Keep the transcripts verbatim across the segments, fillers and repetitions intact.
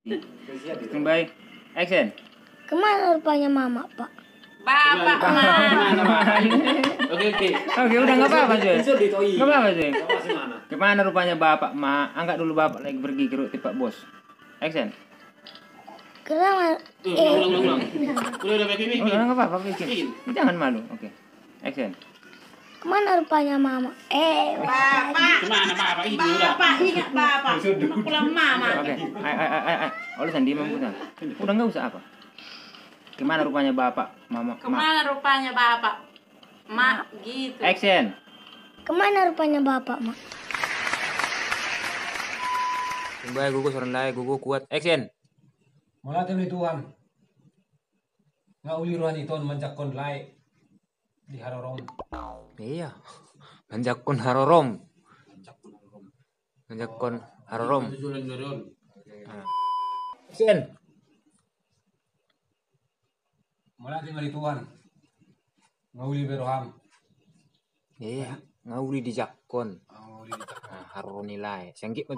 Standby. Action. Kemana rupanya mama, Pak? Bapak, Mak. Oke, oke. Oke, udah, nggak apa-apa, Joy. Nggak apa-apa, Joy. Kemana rupanya bapak, Mak? Angkat dulu bapak lagi pergi ke tempat bos. Action. Kemana? Ulang, ulang, ulang, ulang. Udah, udah, bikin, bikin. Udah, nggak apa-apa, bikin. Bikin. Jangan malu. Oke. Action. Kemana rupanya mama? Eh, bapak. Kemana bapak? Ini udah. Bapak, ingat bapak. Pulang mama. Oke. Ayo, ayo, ayo, ayo. Olo, sandi, Mam, udah. Udah, nggak usah apa. Kemana rupanya bapak, mama, mak? Kemana rupanya bapak? Mak, gitu. Action. Kemana rupanya bapak, mak? Standby, gogo, songon lae, gogo, kuat. Action. Mauliate ma di Tuhan. Nga uli roha ni Tuhan manjangkon lae di harorom. Iya. Manjangkon harorom. Manjangkon harorom. Ah. Action. Mauliate ma di Tuhan. Nga uli be roham. Iya, nga uli dijangkon. Nga uli dijangkon. Ah, haroro ni lae. Sian gek ma.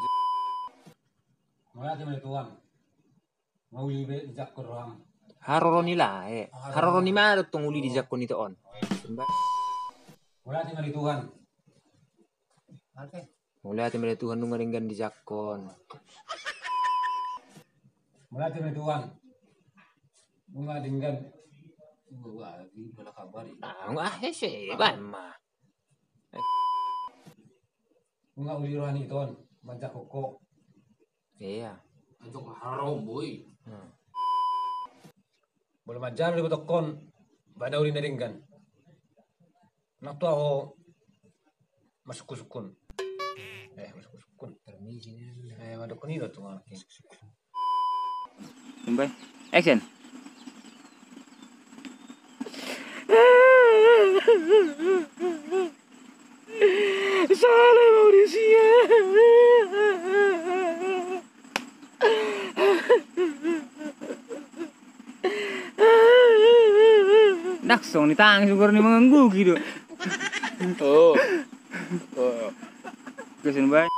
Mauliate ma di Tuhan. Nga uli be dijangkon roham. Haroro ni lae. Haroro ni ma do tong uli dijangkon ito on. Mauliate ma di Tuhan. Mauliate ma di Tuhan nunga denggan dijangkon. Mauliate ma di Tuhan. Nunga denggan. Wah, ini adalah kabar ini. Ah, nggak, hese, baen ma. Nunga uli roha ni Tuhan manjangkon ho. Iya. Anjong harom, boy. Hmm. Molo manjalo dibotokkon, baen uli na denggan. Nang tu ahu masukku-sukkun. Eh, masukku-sukkun. Permisi. Eh, madokkon i do tu anak i. Standby. Action. Sala ma audisi. Daksong ni tangan sugor ni manganggugi do. Oh. Oh. Action, baen.